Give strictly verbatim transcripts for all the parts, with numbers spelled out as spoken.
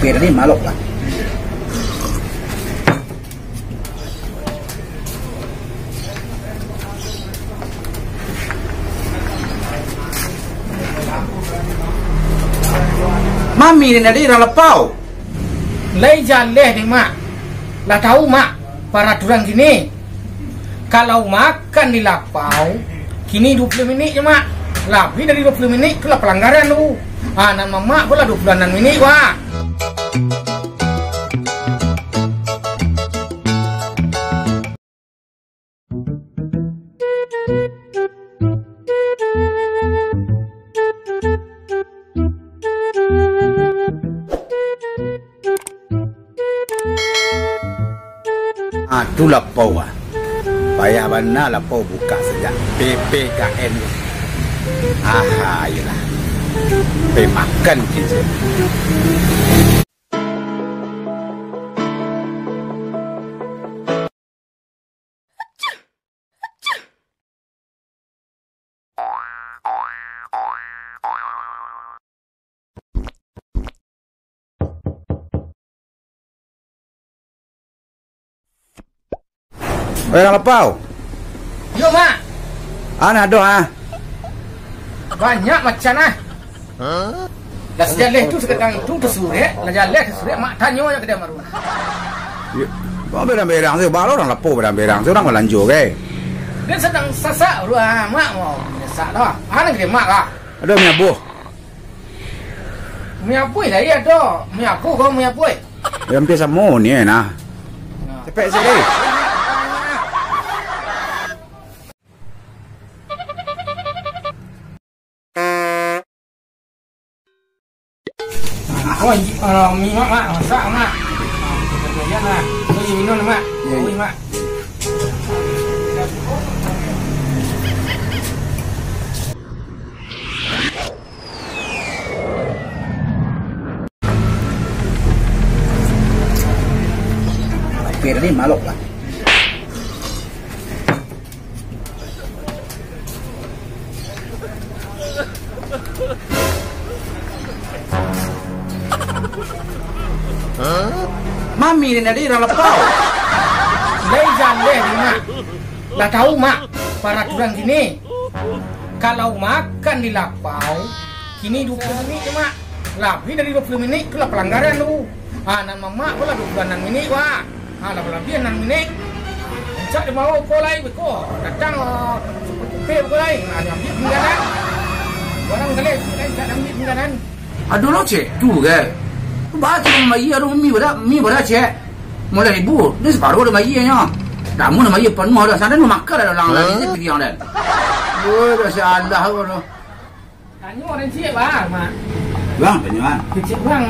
Oke, tadi malok lah. Mami ni tadi urang lapau. Lai jaleh ni, Mak. Lah tahu, Mak, paraturan kini. Kalau makan di lapau, kini dua puluh minik je, Mak. Labiah dari dua puluh minik, tu lah palanggaran tu. Ha, nan mamak ko lah dua puluh anam minik, Wak. Ah, tu lapau, ah. Payah bana lapau bukak sajak P P K M. Aha, iyolah. Pai makan kito. Oi, urang lapau. Yo, Mak. Ana ado, ah. Banyak macam, ah. Lah sajaleh tu sakadang tu tasurek, lah jaleh tasurek, Mak tanyo nyo ka dia baru. Yo, bang berang-berang tu, bang urang lapau berang-berang tu, urang balanjo, ke? Dia sadang sasak dulu, ah, Mak mau sasak dah. Ana ka dia, Mak lah. Ado mi abuih. Mi abuih tadi ado. Mi abuih ko mi abuih. Yo, hampir samo ni, nah. Nah. Cepek sikit. Oh, kalau mi, Mak, Mak, masak, Mak. Ah, kita belajar, Mak. Oh, iya, minum, Mak. Iya, iya. Oh, iya, Mak. Oke, tadi malok lah. Mami ni tadi urang lapau. Lai jaleh ni, Mak. Lah tahu, Mak, paraturan kini. Kalau makan di lapau, kini dua puluh minik je, Mak. Labiah dari dua puluh minik, tu lah palanggaran tu. Ha, nan mamak ko lah dua puluh anam minik, Wak. Ha, lah labiah anam minik. Rancak dibawa ko lai, beko. Datang, oh, supir ko lai. Ha, diambiak pingganan. Barang galeh, rancak diambiak pingganan. Ado lo, Cek, tu, kan. Baco mamayia, ado mi bara, mi bara, Cek. Limo baleh ribu. Ni saparuah dah mamayia nyo. Damu dah mamayia panuah dah. Sadang makan dah dalam hari ni piriang dah. Oi, dah salah ko tu. Tanyo urang ciek, Bang, Mak. Bang, tanyo, Bang. Kecek urang,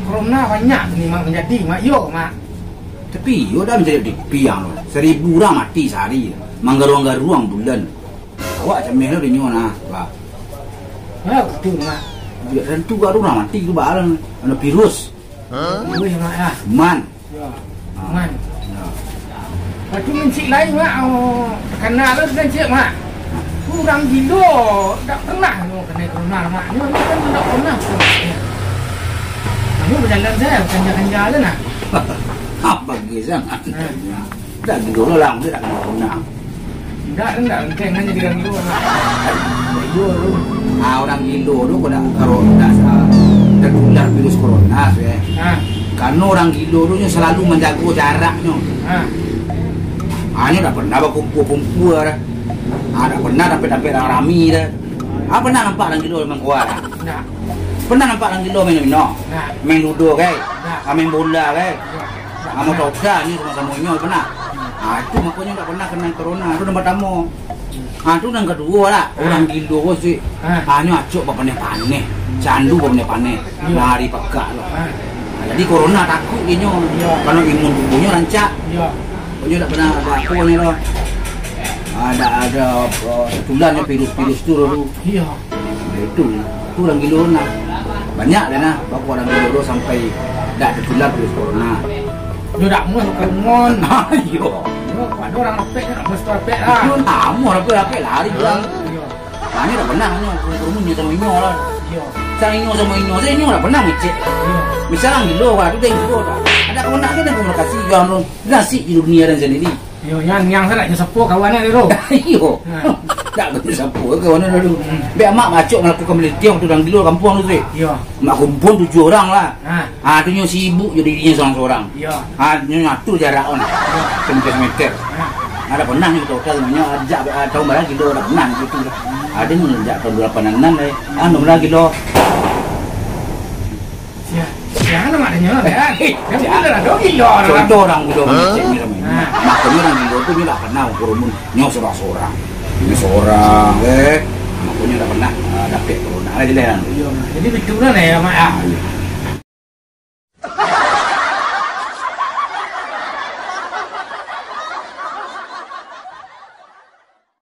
corona banyak ni, Mak, manjadi, Mak. Iyo, Mak. Tapi iyo dah manjadi di piriang tu. Saribu urang mati sahari. Manggaruang-garuang bulan. Awak cameh lo dinyo nah, bah. Ha, batua, Mak. Biak tantu ka urang mati tu, bah, anu virus. Wih, Mak, ah. Man. Yo. Ah. Man. Yo. Lepas tu, mancik lain, Mak, oh, takana lo dengan cik, Mak. Urang gilo, dak pernah nyo kanai corona, Mak. Nyo, nyo kan dak pernah. Nyo bajalan sajo, kanja-kanja se nah. Apa gisan? Ha. Dak gilo lah, dak kena corona. Dak, dak, dak, dak, dak jadi urang gilo lah. Ah, urang gilo tu kok dak, kalau dak sa-, tertular virus corona tu, eh. Ha. Karena urang gilo tu nyo selalu manjago jaraknyo. Ha. Ah, nyo dak pernah bakumpul-kumpul dah. Ah, dak pernah tampek-tampek rami-rami dah. Ah, pernah nampak urang gilo mangkoa dah? Dak. Pernah nampak urang gilo main domino? Dak. Main ludo, kai? Dak. Ah, main bola, kai? Dak. Ah, main toga ni samo-samo inyo pernah. Ah, tu makonyo dak pernah kena corona. Tu nan partamo. Ah, tu nan kaduo lah. Ah. Urang gilo ko si. Ah. Ah, nyo acok bapaneh-paneh. Candu bapaneh-paneh. Iyo. Lari pagak tu. Ah. Ah, jadi corona takuik inyo. Iyo. Karena imun tubuhnyo rancak. Iyo. Inyo dak pernah ado apo ni tu. Ah, dak ado, ah, tertularnyo virus-virus tu dulu. Iyo. Itu, itu urang gilo nah. Banyak dah nah, bapak urang gilo tu sampai dak tertular virus corona. Nyo dak muah ka rumah. Iyo. Nyo, ado urang rapek, nyo dak muah rapek lah. Nyo dak muah rapek-rapek lari urang. Iyo. Nah, nyo dak pernah nyo, rumah nyo samo inyo lah. Iyo. Sa inyo samo inyo, sa inyo lah pernah ngecek. Iyo. Misal urang gilo, wah, tu dah gilo dah. Ado kawan dah, ado komunikasi, yo, anu, nasib di dunia dan sendiri. Iyo, yang, yang salah nyo sapo kawan ado tu. Iyo. Ha. Tak kena sapo kawan ado tu. Hmm. Biar mak macok melakukan penelitian tu dalam gilo kampung tu, tu. Iyo. Mak kumpul tujuh orang lah. Ha. Ah, tu nyo sibuk jadi dirinyo sorang-sorang. Iyo. Ah, nyo ngatur jarak on. Iyo. Semeter-semeter. Ha. Ado pernah nyo kota-kota nyo ajak, ah, tahun bara gilo, ado pernah gitu lah. Ado nyo ajak tahun delapan enam lah. Anu lah gilo. Sia, sia nama ado nyo, kan? Eh, sia. Gilo lah, do gilo. Contoh urang gilo mangecek ni ramai. Ha. Makonyo urang gilo tu nyo dak pernah bakurumun. Nyo sorang-sorang. Nyo sorang, eh. Makonyo dak pernah, ah, dapek corona lah jelas. Iyo, jadi betul lah, ya, Mak, ya. Ah, iyo.